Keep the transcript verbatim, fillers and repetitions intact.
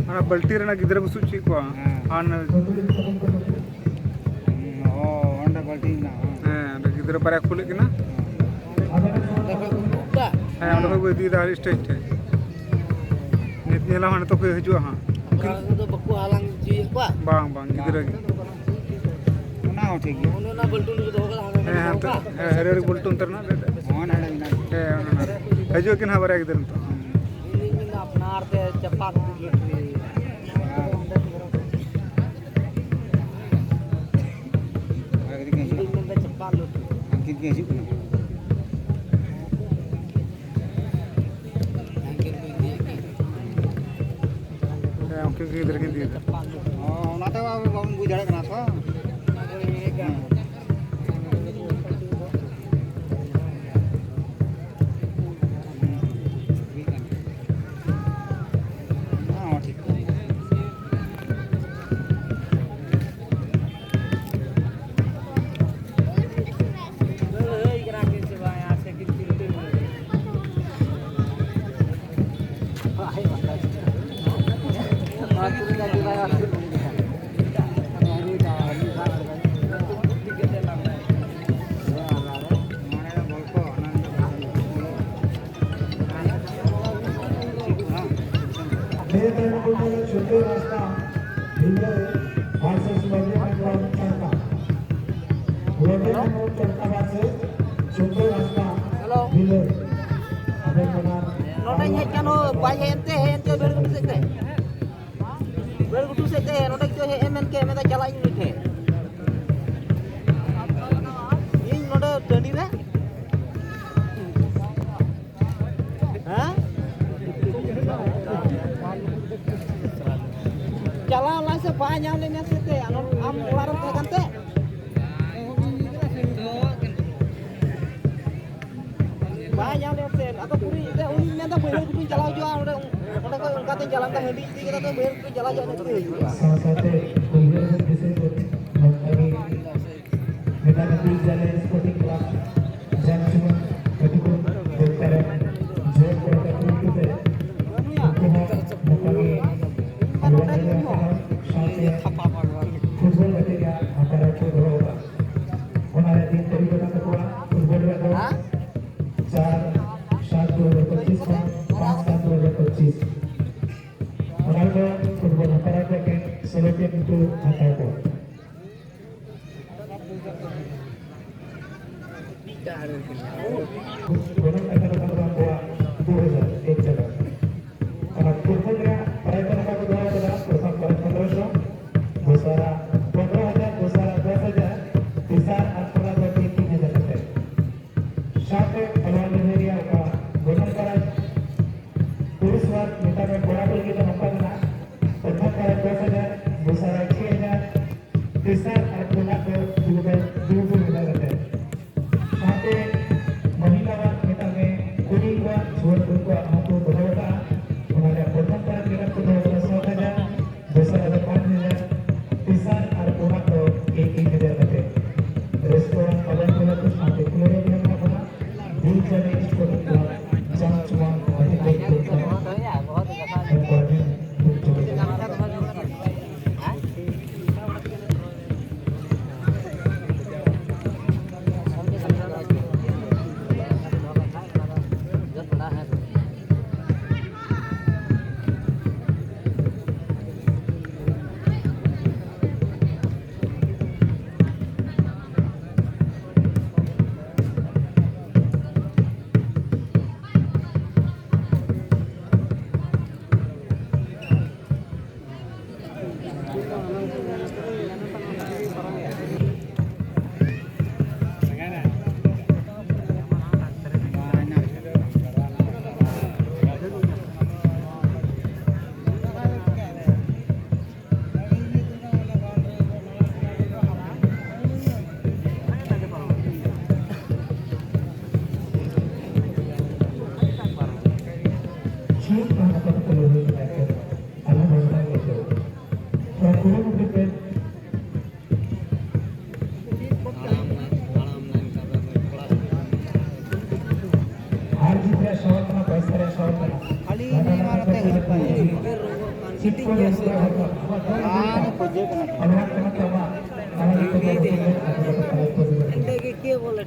ᱚᱱᱟ ᱵᱟᱹᱞᱴᱤ ᱨᱮᱱᱟᱜ ᱜᱤᱫᱽᱨᱟᱹ ᱠᱚ ᱥᱩᱫ ᱦᱚᱪᱚᱭᱮᱫ ᱠᱚᱣᱟ᱾ ᱦᱮᱸ᱾ ᱟᱨ ᱚᱸᱰᱮ ᱵᱟᱹᱞᱴᱤ ᱢᱮᱱᱟᱜᱼᱟ᱾ ᱦᱮᱸ, ᱚᱸᱰᱮ ᱜᱤᱫᱽᱨᱟᱹ ᱵᱟᱨᱭᱟ ᱠᱚ ᱠᱩᱞᱮᱫ ᱠᱤᱱᱟ᱾ ᱦᱮᱸ, ᱚᱸᱰᱮ ᱠᱷᱚᱡ ᱠᱚ ᱤᱫᱤᱭᱮᱫᱟ ᱟᱨ ᱥᱴᱮᱡ ᱴᱷᱮᱡ᱾ ᱱᱤᱛ ᱧᱮᱞᱟ ᱦᱟᱸᱜ, ᱱᱤᱛᱚᱜ ᱠᱚ ᱦᱤᱡᱩᱜᱼᱟ ᱦᱟᱸᱜ᱾ ᱩᱱᱠᱤᱱ ᱫᱚ ᱵᱟᱠᱚ ᱦᱟᱞᱟᱝ ᱦᱚᱪᱚᱭᱮᱫ ᱠᱚᱣᱟ? ᱵᱟᱝ, ᱵᱟᱝ, ᱜᱤᱫᱽᱨᱟᱹ ᱜᱮ᱾ ᱚᱱᱟ ᱦᱚᱸ ᱴᱷᱤᱠ ᱜᱮᱭᱟ᱾ ᱚᱱᱮ ᱚᱱᱟ ᱵᱟᱹᱞᱴᱩᱱ ᱨᱮᱠᱚ ᱫᱚᱦᱚ ᱠᱟᱫᱟ, ᱦᱟᱸᱰᱮ ᱦᱮᱸ, ᱫᱚᱦᱚ ᱦᱮᱸ, ᱠᱟᱜ᱾ ᱦᱮᱸ, ᱦᱮᱸ, ᱵᱟᱹᱞᱴᱩᱱ ᱩᱛᱟᱹᱨ ᱱᱟ᱾ ᱦᱚᱸ, ᱱᱚᱰᱮ ᱢᱮᱱᱟᱜ ᱜᱮᱭᱟ᱾ ᱦᱮᱸ, ᱚᱱᱟ, ᱚᱱᱟ᱾ ᱦᱤᱡᱩᱜ ᱟᱹᱠᱤᱱ ᱦᱟᱸᱜ ᱵᱟᱨᱭᱟ ᱜᱤᱫᱽᱨᱟᱹ ᱱᱤᱛᱚᱜ᱾ ᱤᱧ ᱫᱩᱧ ᱢᱮᱱᱫᱟ ᱟᱯᱱᱟᱨ ᱛᱮ ᱪᱟᱯᱟᱫ ᱞᱟᱹᱴᱩᱭ᱾ ᱦᱮᱸ᱾ ᱤᱧ ᱫᱩᱧ ᱢᱮᱱᱫᱟ ᱪᱟᱯᱟᱫ ᱞᱟᱹᱴᱩᱭ᱾ ᱩᱱᱠᱤᱱ ᱠᱤᱱ ᱦᱤᱡᱩᱜ ᱠᱟᱱᱟ᱾ ᱦᱮᱸ, ᱩᱱᱠᱤᱱ ᱜᱤᱫᱽᱨᱟᱹ ᱠᱤᱱ ᱤᱫᱤᱭᱮᱫᱟ᱾ ᱚ, ᱚᱱᱟᱛᱮ ᱟᱵᱚ ᱵᱟᱵᱚᱱ ᱵᱩᱡᱽ ᱫᱟᱲᱮᱭᱟᱜ ᱠᱟᱱᱟ ᱛᱚ᱾ ᱦᱮᱸ᱾ ᱚᱱᱟ ᱦᱚᱸ ᱴᱷᱤᱠ ᱠᱟᱱ ᱜᱮᱭᱟ᱾ ᱱᱤᱭᱟᱹ ᱛᱟᱭᱱᱚᱢ ᱵᱚᱱ ᱧᱮᱞᱟ ᱪᱷᱩᱴᱟᱹᱣ ᱨᱟᱥᱛᱟ ᱵᱷᱤᱞᱟᱹ versus ᱞᱚᱜᱮ ᱢᱮᱱᱫᱚ ᱪᱟᱲᱠᱟ᱾ ᱞᱚᱜᱮ ᱢᱮᱱᱫᱚ ᱪᱟᱲᱠᱟ versus ᱪᱷᱩᱴᱟᱹᱣ ᱨᱟᱥᱛᱟ ᱦᱮᱞᱳ᱾ ᱵᱷᱤᱞᱟᱹ᱾ ᱟᱵᱮᱱ ᱵᱟᱱᱟᱨ ᱱᱚᱰᱮᱧ ᱦᱮᱡ ᱟᱠᱟᱱ, ᱦᱚᱸ ᱵᱟᱭ ᱦᱮᱡ ᱮᱱᱛᱮ, ᱦᱮᱡ ᱮᱱᱛᱮ ᱵᱮᱲᱜᱷᱩᱴᱩ ᱥᱮᱫ ᱛᱮ᱾ ᱵᱮᱲᱜᱷᱩᱴᱩ ᱥᱮᱫ ᱛᱮ, ᱱᱚᱰᱮ ᱪᱚ ᱦᱮᱡ ᱮᱢ ᱢᱮᱱ ᱠᱮᱫ, ᱢᱮᱱᱫᱟ ᱪᱟᱞᱟᱜ ᱤᱧ ᱩᱱᱤ ᱴᱷᱮᱱ᱾ ᱤᱧ ᱱᱚᱰᱮ ᱴᱟᱺᱰᱤ ᱨᱮ᱾ ᱦᱮᱸ? ᱪᱟᱞᱟᱣ ᱞᱮᱱᱟᱭ ᱥᱮ ᱵᱟᱭ ᱧᱟᱢ ᱞᱮᱫ ᱢᱮᱭᱟ ᱥᱮ ᱪᱮᱫ? ᱟᱢ ᱚᱲᱟᱜ ᱨᱮᱢ ᱛᱟᱦᱮᱸ ᱠᱟᱱ ᱛᱮ? ᱵᱟᱭ ᱧᱟᱢ ᱞᱮᱫ ᱛᱮ, ᱟᱫᱚ ᱠᱩᱲᱤ ᱜᱤᱫᱽᱨᱟᱹ ᱩᱱᱤ ᱢᱮᱱᱫᱟ, "ᱵᱟᱹᱭᱦᱟᱹᱲ ᱜᱩᱴᱩᱧ ᱪᱟᱞᱟᱣ ᱦᱤᱡᱩᱜᱼᱟ, ᱚᱸᱰᱮ, ᱚᱸᱰᱮ ᱠᱷᱚᱡ ᱚᱱᱠᱟᱛᱮᱧ ᱪᱟᱞᱟᱣ ᱮᱱᱟ, ᱦᱟᱺᱰᱤ ᱤᱫᱤ ᱠᱟᱫᱟ, ᱛᱚ ᱵᱟᱹᱭᱦᱟᱹᱲ ᱜᱩᱴᱩᱧ ᱪᱟᱞᱟᱣ ᱦᱤᱡᱩᱜᱼᱟ, ᱱᱤᱛᱚᱜ ᱦᱤᱡᱩᱜᱼᱟ᱾" ᱥᱟᱶ ᱥᱟᱶᱛᱮ ᱩᱭᱦᱟᱹᱨ ᱵᱚᱱ ᱫᱤᱥᱟᱹᱭ ᱵᱚᱱ ᱱᱚᱝᱠᱟ ᱜᱮ ᱢᱮᱛᱟ ᱠᱚ ᱯᱮ ᱡᱟᱞᱮ Sporting Club ᱡᱟᱢᱪᱩᱣᱟ ᱟᱹᱰᱤ ᱠᱚ ᱫᱚᱨᱠᱟᱨᱟ ᱡᱮ ᱠᱚᱲᱟ ᱠᱚ ᱠᱩᱲᱤ ᱠᱚ ᱛᱮ ᱯᱷᱩᱴᱵᱚᱞ ᱜᱟᱛᱮ ᱨᱮᱭᱟᱜ ᱦᱟᱛᱟᱨᱟ ᱠᱚ ᱫᱚᱦᱚ ᱟᱠᱟᱫᱟ᱾ ᱚᱱᱟ ᱨᱮ ᱫᱤᱱ ᱛᱟᱹᱨᱤᱠᱷ ᱫᱚ ᱠᱟᱱ ᱛᱟᱠᱚᱣᱟ ᱯᱷᱩᱴᱵᱚᱞ ᱨᱮᱭᱟᱜ ᱫᱚ ᱦᱮᱸ? ᱪᱟᱨ ᱥᱟᱛ ᱫᱩ ᱦᱟᱡᱟᱨ ᱯᱚᱸᱪᱤᱥ ᱠᱷᱚᱱ ᱯᱟᱸᱪ ᱥᱟᱛ ᱫᱩ ᱦᱟᱡᱟᱨ ᱯᱚᱸᱪᱤᱥ᱾ ᱚᱱᱟ ᱨᱮᱫᱚ ᱯᱷᱩᱴᱵᱚᱞ ᱦᱟᱛᱟᱨᱟ ᱠᱚ ᱮᱠᱮᱱ ᱥᱮᱞᱮᱫ ᱠᱚ ᱦᱟᱛᱟᱣ ᱠᱚᱣᱟ᱾ ᱜᱚᱱᱚᱝ ᱴᱟᱠᱟ ᱫᱚ ᱠᱟᱱ ᱛᱟᱵᱚᱱᱟ ᱟᱵᱚᱣᱟᱜ ᱫᱩ ᱦᱟᱡᱟᱨ ᱮᱠ ᱴᱟᱠᱟ᱾ ᱚᱱᱟ ᱯᱷᱩᱴᱵᱚᱞ ᱨᱮᱭᱟᱜ ᱯᱨᱟᱭᱤᱡᱽ ᱫᱚ ᱱᱚᱝᱠᱟ ᱠᱚ ᱫᱚᱦᱚ ᱠᱟᱫᱟ, ᱯᱨᱚᱛᱷᱚᱢ ᱯᱨᱟᱭᱤᱡᱽ ᱯᱚᱱᱨᱚᱥᱚ, ᱫᱚᱥᱟᱨᱟᱜ ᱯᱚᱱᱨᱚ ᱦᱟᱡᱟᱨ, ᱫᱚᱥᱟᱨᱟᱜ ᱫᱚᱥ ᱦᱟᱡᱟᱨ, ᱛᱮᱥᱟᱨ ᱟᱨ ᱯᱩᱱᱟᱜ ᱫᱚ ᱛᱤᱱ ᱛᱤᱱ ᱦᱟᱡᱟᱨ ᱠᱟᱛᱮ᱾ ᱥᱟᱶᱛᱮ ᱠᱷᱮᱞᱣᱟᱲ ᱞᱟᱹᱲᱦᱟᱹᱭ ᱨᱮᱭᱟᱜ ᱚᱠᱟ ᱜᱚᱱᱚᱝ ᱯᱨᱟᱭᱤᱡᱽ ᱯᱩᱨᱩᱥ ᱟᱨ ᱢᱮᱛᱟᱜ ᱢᱮ ᱠᱚᱲᱟ ᱠᱚ ᱞᱟᱹᱜᱤᱫ ᱫᱚ ᱱᱚᱝᱠᱟ ᱢᱮᱱᱟᱜᱼᱟ, ᱯᱨᱚᱛᱷᱚᱢ ᱯᱨᱟᱭᱤᱡᱽ ᱫᱚᱥ ᱦᱟᱡᱟᱨ, ᱫᱚᱥᱟᱨᱟᱜ ᱪᱷᱚᱭ ᱦᱟᱡᱟᱨ, ᱛᱮᱥᱟᱨ ᱟᱨ ᱯᱩᱱᱟᱜ ᱫᱚ ᱫᱩ ᱦᱟᱡᱟᱨ, ᱫᱩ ᱦᱟᱡᱟᱨ ᱠᱟᱛᱮ᱾ ᱥᱟᱶᱛᱮ ᱢᱚᱦᱤᱞᱟᱣᱟᱜ ᱢᱮᱛᱟᱜ ᱢᱮ ᱠᱩᱲᱤ ᱠᱚᱣᱟᱜ ᱡᱩᱣᱟᱹᱱ ᱠᱩᱲᱤ ᱠᱚᱣᱟᱜ ᱦᱚᱸᱠᱚ ᱫᱚᱦᱚ ᱟᱠᱟᱫᱼᱟ᱾ ᱚᱱᱟ ᱨᱮᱭᱟᱜ ᱯᱨᱚᱛᱷᱚᱢ ᱯᱨᱟᱭᱤᱡᱽ ᱢᱮᱱᱟᱜ ᱠᱚ ᱫᱚᱦᱚ ᱟᱠᱟᱫᱟ ᱥᱟᱛ ᱦᱟᱡᱟᱨ, ᱫᱚᱥᱟᱨ ᱨᱮᱫᱚ ᱯᱟᱸᱪ ᱦᱟᱡᱟᱨ, ᱛᱮᱥᱟᱨ ᱟᱨ ᱯᱩᱱᱟᱜ ᱫᱚ ᱮᱠ ᱮᱠ ᱦᱟᱡᱟᱨ ᱠᱟᱛᱮ᱾ ᱨᱟᱹᱥᱠᱟᱹᱣᱟᱱ ᱯᱟᱞᱚᱱ ᱠᱚ ᱞᱟᱹᱜᱤᱫ ᱥᱟᱶᱛᱮ ᱠᱷᱮᱞᱳᱰᱤᱭᱟᱹ ᱠᱚ ᱢᱮᱱᱟᱜ ᱵᱚᱱᱟ᱾ ᱵᱤᱨ ᱪᱟᱸᱫᱮ ᱥᱯᱳᱨᱴ ᱠᱞᱟᱵᱽ ᱪᱟᱢᱪᱩᱣᱟᱝ ᱢᱟᱹᱡᱷᱤ ᱠᱚ ᱠᱷᱮᱞ ᱠᱟᱱᱟ᱾ ᱮᱱᱠᱚᱨᱮ ᱵᱤᱱ ᱵᱩᱡᱽ ᱪᱚ ᱠᱮᱫᱟ᱾ ᱪᱮᱫ ᱵᱟᱝ ᱠᱟᱛᱮ ᱠᱚ ᱞᱟᱹᱭ ᱠᱟᱫᱟ ᱠᱚ, ᱟᱞᱮ ᱦᱚᱸ ᱵᱟᱝ ᱞᱮ ᱪᱟᱞᱟᱜᱼᱟ᱾ ᱛᱚ ᱠᱩᱨᱩᱢᱩᱴᱩ ᱯᱮ᱾ ᱦᱟᱨ ᱡᱤᱛ ᱨᱮᱭᱟᱜ ᱥᱚᱦᱚᱨ ᱠᱟᱱᱟ, ᱯᱚᱭᱥᱟ ᱨᱮᱭᱟᱜ ᱥᱚᱦᱚᱨ ᱠᱟᱱᱟ᱾ ᱠᱷᱟᱹᱞᱤ ᱱᱚᱣᱟ ᱨᱮ ᱯᱮ ᱦᱤᱡᱩᱜ ᱠᱟᱱᱟ᱾ ᱠᱟᱹᱴᱤᱡ ᱜᱮᱭᱟ ᱥᱮ᱾ ᱟᱨ ᱯᱩᱡᱟᱹ ᱠᱟᱱᱟ᱾ ᱚᱸᱰᱮ ᱜᱮ ᱠᱮ ᱵᱚᱞᱮ᱾